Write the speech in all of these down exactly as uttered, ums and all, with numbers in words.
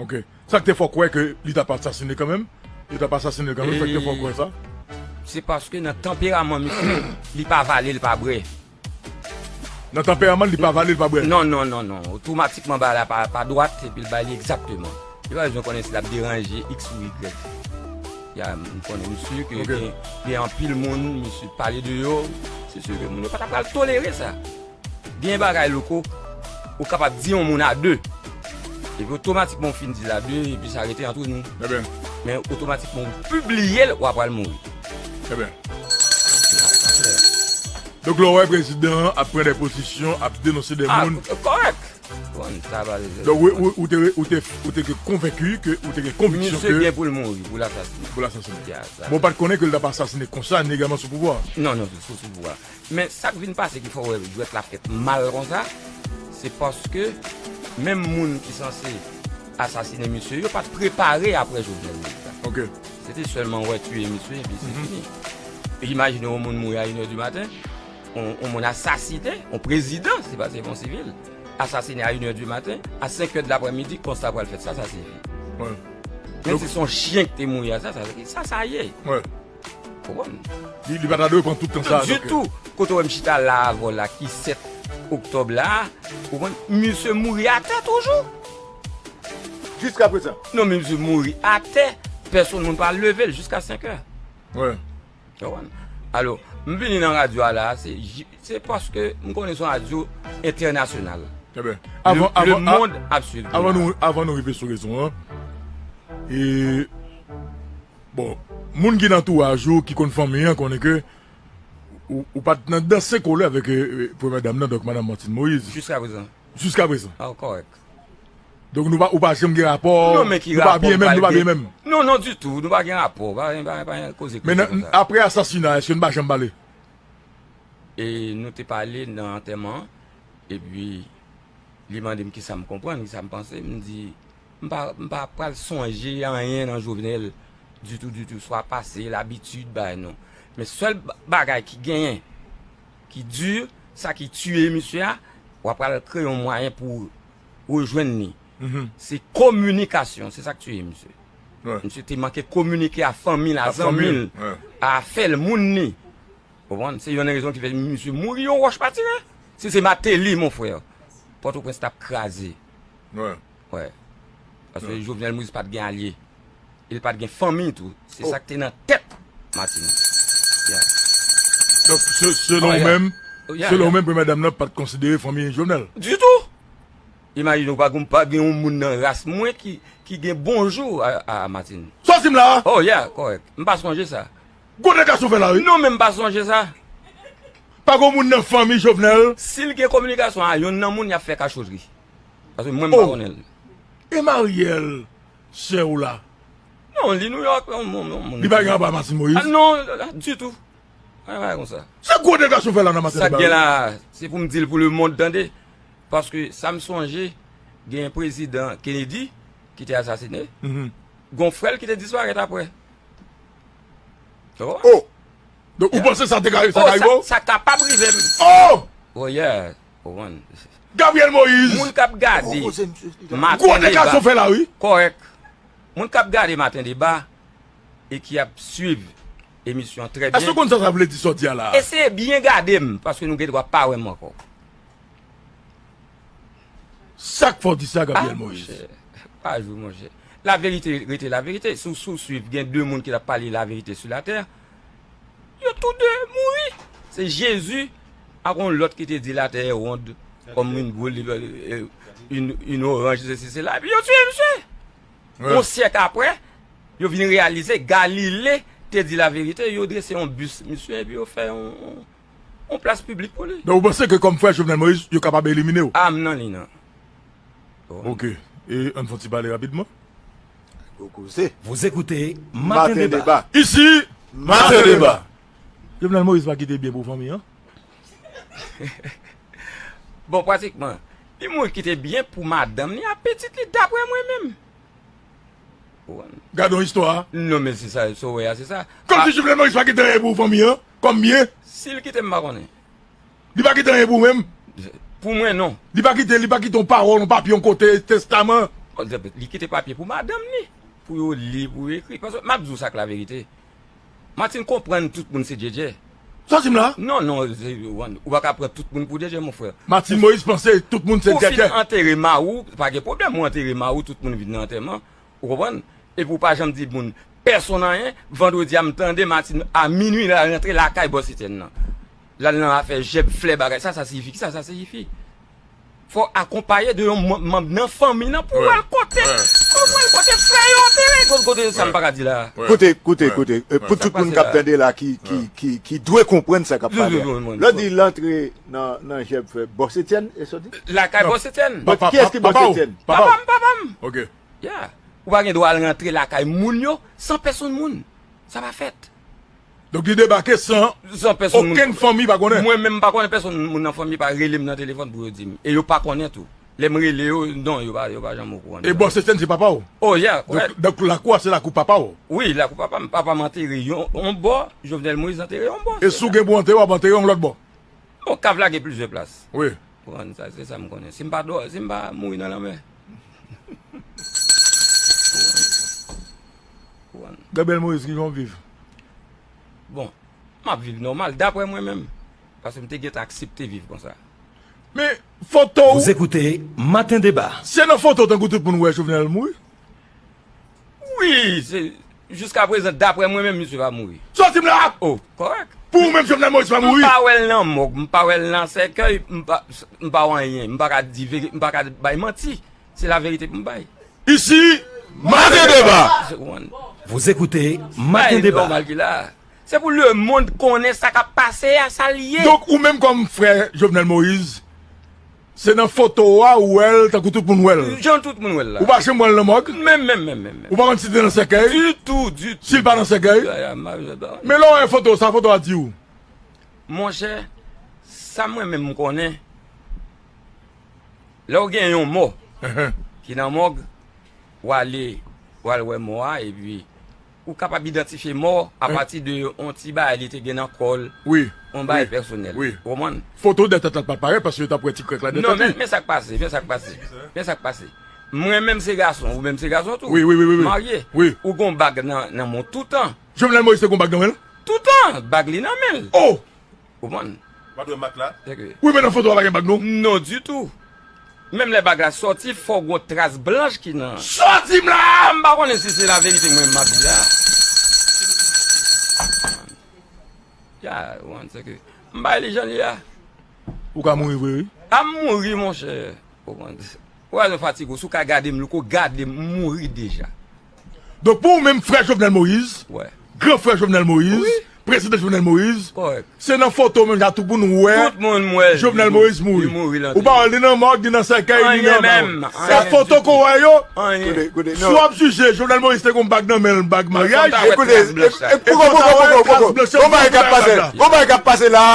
Ok. Sa k te fè w kwè ke li t ap asasine kanmenm? Yo t ap asasine l kanmenm, sa k te fè w kwè sa? Se paske nan tanperaman misye, li pa vale, li pa bwè. Nan tanperaman, li pa vale, li pa bwè. Non, non, non, non. Otomatikman, bagay la pa, pa dwat, epi l bay li egzakteman. Li pa bezwen konnen si l ap deranje X ou Y. Ya, m konnen misye ke gen, gen anpil moun, misye pale de yo. Se si ke moun yo pa ta pral tolere sa. Gen bagay, Louko, ou kapab di yon moun a de. Epi otomatikman ou fin di l a de, epi sa rete ant nou. Men otomatikman ou pibliye l, w a pral mouri. Donk lè w wè prezidan an ap pran de pozisyon, ap denonse de moun. Kòrèk. Donk ou, ou, ou te, ou te, ou te konvenki ke, ou te gen konviksyon ke. Misye gen pou l mouri, pou l asasinen. Pou l asasinen. Bon, ou pa t konnen ke l t ap asasinen konsa, ni egalman sou pouvwa. Non, non, sou, sou pouvwa. Men sa k vin pase ki fè w wè jwèt la fèt mal konsa, se paske menm moun ki sanse asasinen misye yo pa t prepare apre Jovenel Moïse la. Se te sèlman wè tiye misye epi se fini. Imajine yon moun mouri a inè di maten, yon, yon moun asasinen, yon prezidan, se pa se yon sivil, asasinen a inè di maten, a senk è d laprèmidi, konsta pral fèt, sa, sa se vi. Menm si se yon chyen ki te mouri a, sa, sa, sa, sa ye. Konprann? Li, li pa ta dwe pran tout tan sa. Ditou. Kote w wè m chita la avè w la ki sèt oktòb la, konprann? Misye mouri atè toujou. Jiska prezan. Non, men misye mouri atè. Pèsonn moun pa leve l jiska senk è. Konprann? Alò, m vini nan radyo a la, se, se paske m konnen se yon radyo entènasyonal. Eben, avan, avan, avan nou, avan nou rive sou rezon an, e Bon, moun ki nan antouraj ou, ki konn fanmi an, konnen ke ou, ou pa t nan danse kole avèk e, e, premyè dam nan, donk madanm Martine Moïse. Jiska prezan. Jiska prezan. Ah, kòrèk. Donk nou pa, ou pa janm gen rapò, nou pa byen menm, nou pa byen menm. Non, non, ditou, nou pa gen rapò, pa, pa, pa gen koze koze konsa. Men apre asasina, èske nou pa janm pale? E nou te pale nan antèman an, epi li mande m kisa m konprann, kisa m panse, m di, M pa, m pa pral sonje anyen nan Jovenel ditou, ditou, swa pase, labitid, bagay non. Men sèl ba-, bagay ki genyen, ki di, sa ki tiye misye a, w ap pral kreye yon mwayen pou rejwenn li. Se kominikasyon, se sa k tiye misye. Misye te manke kominike a fanmi l, a zanmi l, a afè l, moun li. Konprann? Se yonn nan rezon ki fè misye mouri, yon wòch pa tire. Si se Martelly, mon frè, Pòtoprens t ap kraze. Wi. Paske Jovenel Moïse pa t gen alye. E l pa t gen fanmi tou. Se sa k te nan tèt Martine. Donk, se, selon ou menm, selon ou menm, premyè dam nan pa t konsidere fanmi Jovenel? Ditou! Imajine w, pa gen, pa gen yon moun nan ras mwen ki, ki gen bonjou a, a Martine. Sa w di m la a? Oh, yeah, kòrèk. M pa sonje sa. Gwo dega sa w fè la, wi. Non, men m pa sonje sa. Pa gen moun nan fanmi Jovenel. Si l gen kominikasyon a yonn nan moun, y ap fè kachotri. Paske mwen, m pa konnen l. E Mariel, sè w la? Non, li Nouyòk, yon moun, yon moun. Li pa gen rapò a Martine Moïse? Ah, non, ditou. Pa gen bagay konsa. Se gwo dega sa w fè la nan maten deba. Sa k gen la, se pou m di l pou lemonn tande. Paske sa m sonje, gen prezidan Kennedy ki te asasine. Gon frè l ki te disparèt apre. Oh! Donk, ou panse sa te ka, sa ka rive w? Sa kapab rive m. Oh! Oh, yeah. Ou konprann? Gabriel Moïse! Moun k ap gade Maten Deba. Gwo dega sa w fè la, wi. Kòrèk. Moun k ap gade Maten Deba e ki ap swiv emisyon an trè byen. Èske w konn sa sa vle di sa w di a la a? Eseye byen gade m, paske nou gendwa pa wè m ankò. Sa k fè w di sa, Gabriel Moïse? Ah, monchè, pa jou, monchè. Laverite rete laverite. Si w, si w swiv, gen de moun ki t ap pale laverite sou latè. Yo tou de mouri. Se Jezi ak yon lòt ki te di latè e wond kòm yon boul, e, e, yon, yon oranj, sesi, sela. Epi yo tiye misye. Yon syèk apre, yo vin reyalize Galile te di laverite, yo drese yon bis misye, epi yo fè yon, yon, yon plas piblik pou li. Donk, ou panse ke kòm frè Jovenel Moïse, yo kapab elimine w? Ah, m nan liy nan. Ok. E ann fè yon ti pale rapidman. Gwo koze. Vous écoutez Matin Débat. Ici, Matin Débat. Jovenel Moïse pa kite byen pou fanmi an? Bon, pratikman, li mouri kite byen pou madanm li ak pitit li, daprè mwen menm. Ou konprann? Gade yon istwa. Non, men se sa, sa w wè a, se sa. Kòmsi Jovenel Moïse pa kite anyen pou fanmi an, kòm byen. Si l kite, m pa konnen. Li pa kite anyen pou ou menm? Pou mwen, non. Li pa kite, li pa kite yon pawòl, yon papye, yon kote, testaman? Li kite papye pou madanm li, pou yo li, pou yo ekri. Paske m ap di w sa k laverite. Martine konprann tout moun se Djèdjè. Sa w di m la? Non, non, se, ou pa ka pran tout moun pou Djèdjè, mon frè. Martine Moïse panse tout moun se Djèdjè. Ou fin antere mari w, pa gen pwoblèm, ou antere mari w, tout moun vin nan antèman. Ou konprann? Epi ou pa janm di moun pèsonn anyen. Vandredi a, m tande Martine a minui, l al rantre lakay bòs Etienne nan. L al nan afè jèb flè bagay. Sa, sa siyifi? Kisa sa siyifi? Fò akonpaye de yon manm nan fanmi nan pou al kote. Pou al kote frè yo antere. Kote, kote sa m pa ka di la. Koute, koute, koute. Pou tout moun k ap tande la ki, ki, ki, ki dwe konprann sa k ap pale a. Lè w di l antre nan, nan jèb flè bòs Etienne, e sa w di? Lakay bòs Etienne. Kiyès ki bòs Etienne? Papa m, papa m. Ok. Ya. Ou pa gen dwa al rantre lakay moun yo san pèsonn moun. Sa pa fèt. Donk li debake san okenn fanmi pa konnen. Mwen menm m pa konnen pèsonn moun nan fanmi pa rele m nan telefòn pou yo di m. E yo pa konnen tou. Lè m rele yo, non, yo pa, yo pa janm okouran de sa. E bòs Etienne se papa w? Oh, yeah, correct. Donk, donk lakou a se lakou papa w? Wi, lakou papa m. Papa m antere yon, yon bò, Jovenel Moïse antere yon bò. E si w gen pou antere, w ap antere yon lòt bò? Bon, kav la gen plizyè plas. Wi. Ou konprann sa, se sa m konnen. Si m pa dò, si m pa mouri nan lanmè. Ou konprann? Gabriel Moïse, kijan w viv? Bon, m ap viv nòmal, daprè mwen menm. Paske m te gentan aksepte viv konsa. Men, foto w. Vous écoutez Matin Débat. Se nan foto tankou tout moun wè Jovenel mouri? Wi, se, jiskaprezan, daprè mwen menm, misye pa mouri. Sòti m la! Oh, kòrèk. Pou ou menm, Jovenel Moïse pa mouri? M pa wè l nan mòg, m pa wè l nan sèkèy, m pa, m pa wè anyen, m pa ka di veri-, m pa ka bay manti. Se laverite pou m bay. Isi, Matin Débat. Vous écoutez Matin Débat. Nòmal ki la. Se pou lemonn konnen sa k ap pase a, sa l ye. Donk, ou menm kòm frè Jovenel Moïse, se nan foto a ou wè l tankou tout moun wè l. Jan tout moun wè l la. Ou pa janm wè l nan mòg? Menm, menm, menm, menm, menm. Ou pa konn si l te nan sèkèy? Ditou, ditou. Si l pa nan sèkèy? Ya, ya, m pa, m pa. Men lè w wè foto, sa foto a di w? Monchè, sa mwen menm m konnen, lè w gen yon mò ki nan mòg, w ale, w al wè mò a, epi ou kapab idantifye mò a apati de yon ti bagay li te gen nan kò l, yon bagay pèsonèl. Ou konprann? Foto dètèt la pa parèt paske yo t ap wè ti krèk la dètèt li. Non, men, men sa k pase, men sa k pase. Men sa k pase. Mwen menm se gason, ou menm se gason tou. Wi, wi, wi, wi, wi. Marye. Wi. Ou gon bag nan, nan men w toutan. Jovenel Moïse te gon bag nan men l? Toutan, bag li nan men l. Oh! Ou konprann? Pa t wè mak la? Wi, men nan foto a pa gen bag non. Non, ditou. Menm lè bag la sòti, fò gon tras blanch ki nan. Sòti m la! M pa konnen si se laverite mwen m ap di la. Ya, ou konprann, se ke m bay li jan li a. Ou ka mouri vre, wi. A m mouri, monchè. Ou konprann? Ou wè nou fatige, si w ka gade m, louko, gade m, m mouri deja. Donk, pou ou menm, frè Jovenel Moïse, gran frè Jovenel Moïse, prezidan Jovenel Moïse, se nan foto menm jan tou pou nou wè Jovenel Moïse mouri. Ou pa wè l ni nan mòg, ni nan sèkèy, ni nan. Sa foto ke w wè yo, si w ap jije, Jovenel Moïse te gon bag nan men l, bag maryaj. Ekoute, poko, poko, poko, poko. Gon bagay k ap pase, gon bagay k ap pase la.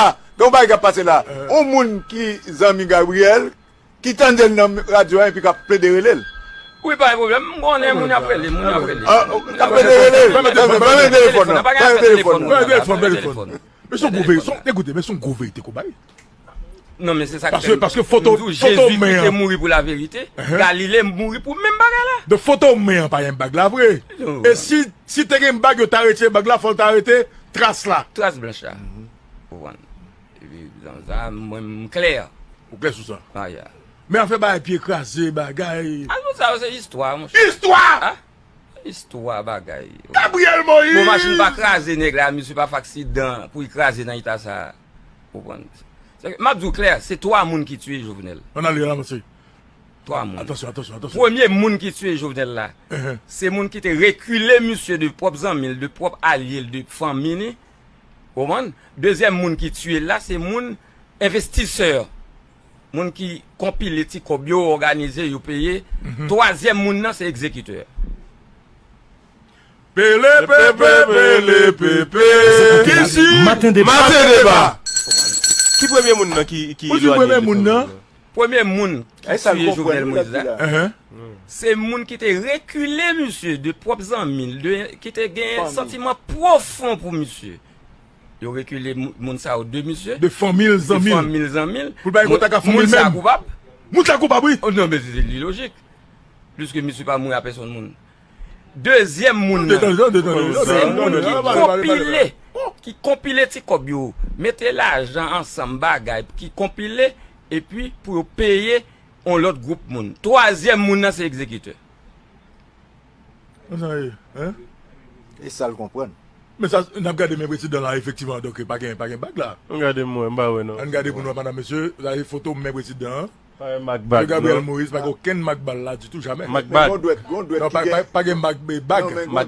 Gon bagay k ap pase la. Yon moun ki zanmi Gabriel, ki tande l nan radyo a epi k ap plede rele l. Wi, pa gen pwoblèm. M konnen moun y ap rele, moun y ap rele. Ah, k ap plede rele l. Fèmen telefòn, fèmen telefòn nan. Fèmen telefòn nan. Fèmen telefòn, fèmen telefòn. Men se yon gwo verite, se yon, ekoute, men se yon gwo verite ke w bay. Non, men se sa k fè m di w, Jezi ki te mouri pou laverite, Galile mouri pou menm bagay la. Donk, foto men an pa gen bag la vre. E si, si te gen bag, yo ta retire bag la, fò l ta rete tras la. Tras blanch la. Ou konprann? Epi, sa, mwen, m klè. Ou klè sou sa? Ah, ya. Men afè bagay pye kraze, bagay. A, tout sa yo se istwa, monchè. Istwa! Ah, istwa bagay. Gabriel Moïse! Bon, machin pa kraze nèg la, misye pa fè aksidan pou li kraze nan eta sa. Ou konprann? Se ke, m ap di w klè, se twa moun ki tiye Jovenel. Ann ale, ann avanse. Twa moun. Atansyon, atansyon, atansyon. Premye moun ki tiye Jovenel la, se moun ki te rekile misye de pwòp zanmi l, de pwòp alye l, de fanmi li. Ou konprann? Dezyèm moun ki tiye l la, se moun envestisè. Moun ki konpile ti kòb yo, òganize, yo peye. Twazyèm moun nan, se egzekitè. Pele pepe, pele pepe. Isi, Matin Débat. Matin Débat. Ki premye moun nan ki, ki elwanye de fanmi nan? Premye moun ki tiye Jovenel Moïse la, se moun ki te rekile misye de pwòp zanmi l, de, ki te gen santiman pwofon pou misye. Yo rekile mou-, moun sa yo de misye. De fanmi l, zanmi l. De fanmi l, zanmi l. Pou l pa gen kontak ak fanmi l menm. Moun sa koupab. Moun sa koupab, wi. Oh, non, men se, se li lojik. Pliske misye pa mouri a pèsonn moun. Dezyèm moun nan, se moun ki konpile, ki konpile ti kòb yo, mete lajan ansanm bagay, ki konpile, epi pou yo peye yon lòt gwoup moun. Twazyèm moun nan se egzekitè. Konsa ye, hein? E sa l konprann. Men sa, n ap gade men prezidan la, efektivman, donk pa gen, pa gen bag la. Ann gade mwen, m pa wè non. Ann gade pou n wè, madam, mesye, sa se foto men prezidan an. Pa gen mak bag, Gabriel Moïse pa gen okenn mak bal la ditou, jamè. Mak bag. Gon dwèt, gon dwèt ki gen, pa gen mak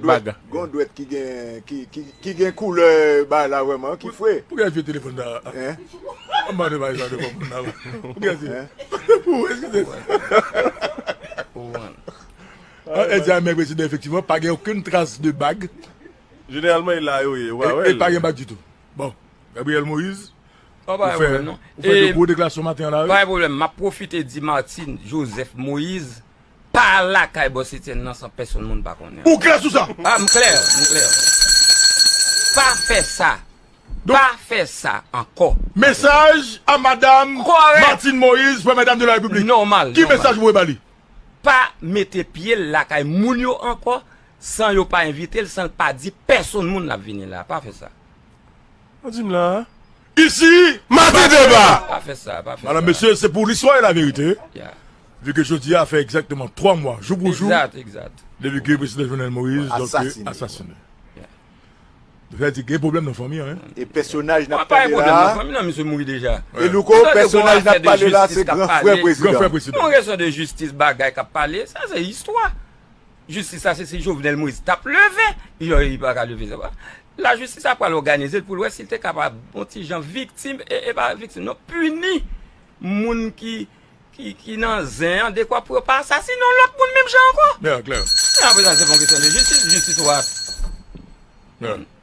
bag. Gon dwèt ki gen, ki, ki, ki gen koulè bagay la vrèman, ki fre. Pou gen vye telefòn sa? Hein? An ba de bagay sa de kòm moun la. Pou gen vye. Pou, eskize. An, e di a men prezidan, efektivman, pa gen okenn tras de bag. Jeneralman, e la yo ye, ou pa wè l. E pa gen bag ditou. Bon, Gabriel Moïse, ou fè, ou fè de gwo deklarasyon maten an la, wi. Pa gen pwoblèm. M ap pwofite di Martine Joseph Moïse, pa lakay Bòs Etienne nan san pèsonn moun pa konnen. Ou klè sou sa? A, m klè, m klè. Pa fè sa. Pa fè sa ankò. Mesaj a madam Martine Moïse, premyè dam de la Repiblik. Nòmal. Ki mesaj ou voye ba li? Pa mete pye l lakay moun yo ankò san yo pa envite l, san l pa di pèsonn moun l ap vini la. Pa fè sa. Ou di m la. Isi, Maten Deba! Pa fè sa, pa fè sa. Madam, mesye, se pou listwa e laverite. Vu ke jodi a fè egzakteman twa mwa, jou pou jou, depi ke prezidan Jovenel Moïse, donk, asasinen. Sa vle di gen pwoblèm nan fanmi an, hein? E pèsonaj n ap pale la. Pa gen pwoblèm nan fanmi nan, misye mouri deja. E Louko, pèsonaj n ap pale la, se gran frè prezidan. Yon kesyon de jistis, bagay k ap pale, sa se istwa. Jistis la, se si Jovenel Moïse t ap leve, yo, li pa ka leve, sa va. Lajistis la pral òganize l pou l wè si l te kapab, yon ti jan viktim, e, e pa viktim, non, pini moun ki, ki, ki nan zen an, dekwa pou yo pa asasinen yon lòt moun menm jan ankò. Men an klè. Men aprezan, se pa yon kesyon de jistis, jistis w ap.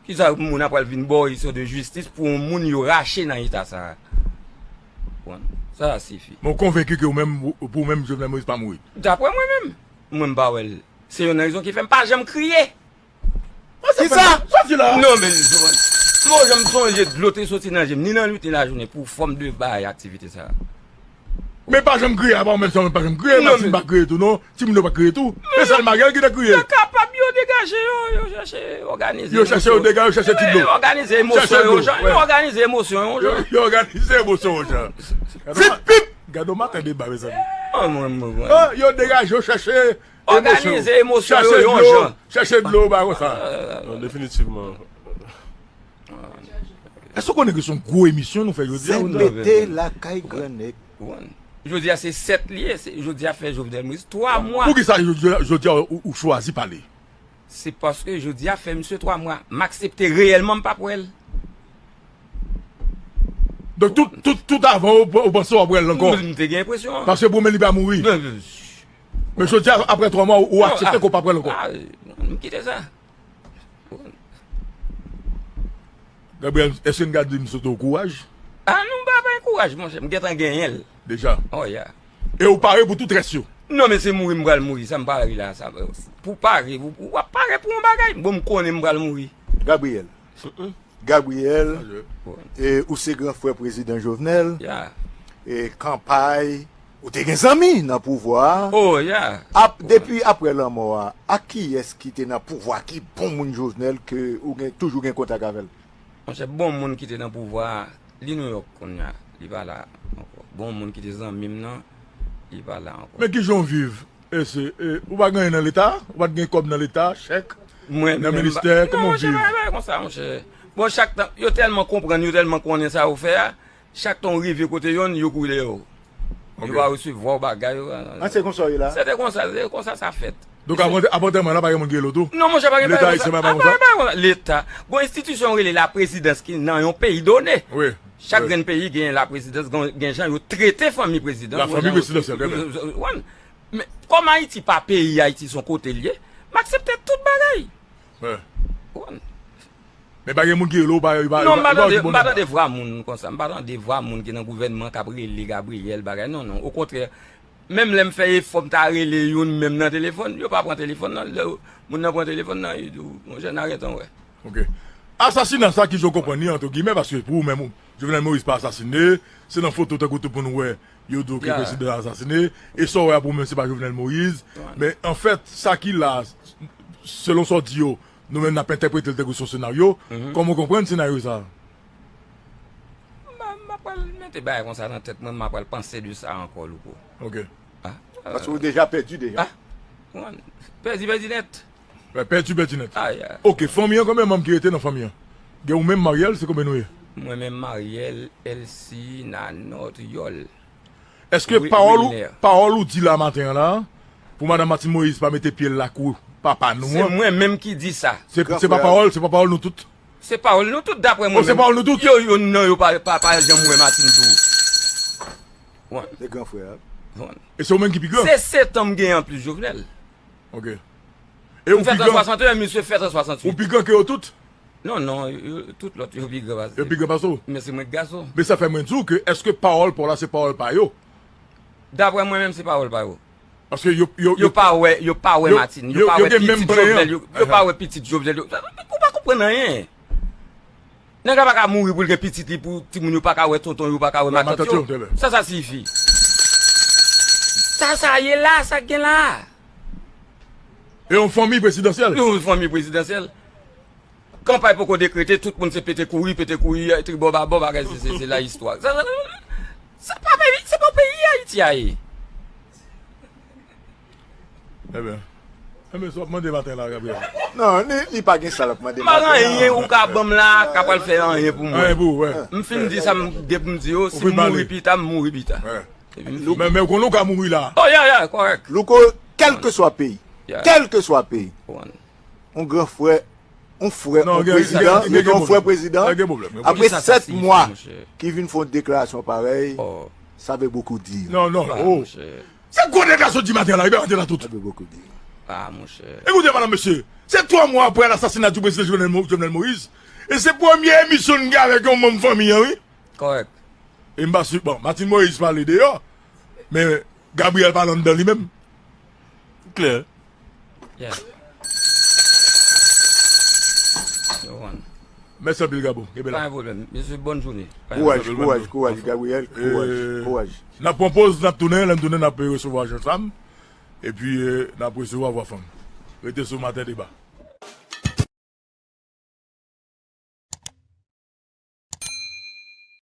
Kisa moun ap pral vin ba w istwa de jistis pou yon moun yo rache nan eta sa a? Bon, sa a sifi. Men w konvenki ke ou menm, pou ou menm, Jovenel Moïse pa mouri? Daprè mwen menm, mwen m pa wè l. Se youn nan rezon ki fè m pa janm kriye. Kisa? Sa di la? Non, men, m pa janm sonje dlo te soti nan je m, ni nan nuit, ni lajounen, pou fòm de bay aktivite sa a. Men pa janm kriye, apa ou menm sèlman pa janm kriye, Martine pa kriye tou, non. Timoun yo pa kriye tou. E sèl Mariel ki te kriye. Yo kapab, yo degaje yo, yo chèche òganize. Yo chèche yo degaje, yo chèche ti dlo. Yo òganize emosyon yo, jan, yo òganize emosyon yo, jan. Yo òganize emosyon yo, jan. Vit, vit! Gade yon maten deba, mezanmi. Yo degaje, yo chèche emosyon. Òganize emosyon yo yon jan. Chèche dlo, ba konsa. Non, definitivman. Èske w konnen ke se yon gwo emisyon nou fè jodi a? Zen pete lakay Gran Nèg. Jodi a se sèt li ye, se, jodi a fè Jovenel Moïse twa mwa. Poukisa jodi, jodi a ou, ou chwazi pale? Se paske jodi a fè misye twa mwa. M aksepte reyèlman m p ap wè l. Donk tout, tout, tout avan ou, ou panse w ap wè l ankò? M te gen enpresyon an. Paske pou mwen li pa mouri. Men jodi a, apre twa mwa, ou aksepte ke w p ap wè l ankò? M kite sa. Gabriel, èske n ka di m swete w kouraj? A non, m pa bay kouraj, monchè. M gentan genyen l. Deja? Oh, yeah. E ou pare pou tout rès yo? Non, men se mouri m pral mouri, sa m pare la, sa. Pou pare, pou, pou, w ap pare pou yon bagay. Bon, m konnen m pral mouri. Gabriel. Gabriel, e, ou se gran frè prezidan Jovenel. E, kanpay, ou te gen zanmi nan pouvwa a. Oh, yeah. Ap, depi apre lanmò a, a kiyès ki te nan pouvwa a, ki bon moun Jovenel ke ou gen, toujou gen kontak avè l? Monchè, bon moun ki te nan pouvwa a, li Nouyòk kounye a, li pa la ankò. Bon moun ki te zanmi m nan, li pa la ankò. Men kijan w viv? E se, e, ou pa gen anyen nan Leta? Ou pa t gen kòb nan Leta, chèk, nan ministè, kòman w viv? Non, monchè, pa, pa konsa, monchè. Bon, chak tan, yo tèlman konprann, yo tèlman konnen sa yo fè a, chak tan w rive kote yonn, yo kouri dèyè w. Yo pa resevwa w bagay, yo pa. A, se konsa w ye la? Se te konsa, se konsa sa fèt. Donk, avan, avan antèman la, pa gen moun ki rele w tou? Non, monchè, pa gen, pa gen konsa. Leta ayisyen pa konsa? A, pa, pa konsa. Leta. Gon enstitisyon yo rele laprezidans ki nan yon peyi done. Wi. Chak grenn peyi gen laprezidans, gen, gen jan yo trete fanmi prezidan. Lafanmi prezidansyèl, trè byen. Men, kòm Ayiti pa peyi Ayiti, se yon kote l ye, m aksepte tout bagay. Wi. Men pa gen moun ki rele w, pa, pa, non, m pa tande, m pa tande vwa moun konsa. M pa tande vwa moun ki nan gouvènman k ap rele Gabriel, bagay. Non, non. Okontrè, menm lè m fè efò m ta rele youn menm nan telefòn, yo pa pran telefòn nan. Lè moun nan pran telefòn nan, yo di w, monchè, n a gentan wè. Ok. Asasina sa, kijan w konprann li, antre gimè, paske pou ou menm, Jovenel Moïse pa asasine, se nan foto tankou tout moun wè, Yo di w ke prezidan an asasine, e sa w wè a pou mwen se pa Jovenel Moïse. Men anfèt, sa ki la, selon sa w di yo, nou menm n ap entèprete l tankou se yon senaryo. Kòman w konprann senaryo sa a? M ap pral mete bagay konsa nan tèt mwen, m ap pral panse de sa ankò, Louko. Ok. Paske ou deja pèdi deja. Pèdi, pèdi nèt. Pèdi, pèdi nèt. Ok, fanmi an, konbyen manm ki rete nan fanmi an? Gen ou menm, Mariel, se konbyen nou ye? Mwen menm, Mariel, Elsie, Nanò, Triyòl. Èske pawòl ou, pawòl ou di la maten an la, pou madan Martine Moïse pa mete pye l lakou papa nou an? Se mwen menm ki di sa. Se, se pa pawòl, se pa pawòl nou tout? Se pawòl nou tout, daprè mwen menm. Oh, se pawòl nou tout? Yo, yo, non, yo pa, pa, pa janm wè Martine tou. Se gran frè a. E se ou menm ki pi gran? Se sèt an m genyen anplis Jovenel. Ok. E ou pi gran? Mwen fèt an swasanteyen, misye fèt an swasanntuit. Ou pi gran ke yo tout? Non, non, yo, tout lòt yo pi gran pase. Yo pi gran pase w? Men se mwen k gason. Men sa fè mwen di w ke èske pawòl pa w la se pawòl pa yo? Daprè mwen menm se pawòl pa yo. Paske yo, yo, yo pa wè, yo pa wè Martine, yo pa wè pitit Jovenel, yo, yo pa wè pitit Jovenel, yo, ou pa konprann anyen. Nèg la pa ka mouri pou l gen pitit li, pou timoun yo pa ka wè tonton yo, pa ka wè matant yo. Sa sa siyifi? Sa sa ye la, sa k gen la? E yon fanmi prezidansyèl? Yon fanmi prezidansyèl. Kanpay poko dekrete, tout moun se pete kouri, pete kouri, tribò babò, bagay, se, se, se la istwa. Sa, sa, sa pa peyi, se pa peyi Ayiti a ye. Ebyen, ebyen, sa w ap mande maten la, Gabriel? Non, li, li pa gen sa l ap mande maten la. M pa gen anyen ou ka ban m la, k ap al fè anyen pou mwen. Anyen pou ou, wè. M fin di sa m gen pou m di yo, si m mouri pita, m mouri pita. Men, men ou konnen ou ka mouri la. Oh, yeah, yeah, kòrèk. Louko, kèlkeswa peyi, kèlkeswa peyi, yon gran frè, yon frè, yon prezidan, yon frè prezidan, apre sèt mwa, ki vin fè yon deklarasyon parèy, sa ve bokou di. Non, non, oh. Se gwo nèg la sot di maten la, li pa maten la tout. Sa ve bokou di. Ah, monchè. Ekoute, madanm, mesye, se twa mwa apre lasasina di prezidan Jovenel Mo-, Jovenel Moïse, e se premye emisyon n gen avèk yon manm fanmi an, wi. Kòrèk. E m pa si, bon, Martine Moïse pale deyò, men Gabriel pale anndan li menm. Klè. Yeah. Yo, man. Mèsi anpil, Gabo. Kenbe la. Pa gen pwoblèm. Mesye, bòn jounen. Pa gen pwoblèm. Kouraj, kouraj, kouraj, Gabriel. Kouraj, kouraj. N ap pran poz, n ap tounen. Lè n tounen, n ap resevwa jèn fanm. Epi, eh, n ap resevwa vwa fanm. Rete sou Maten Deba.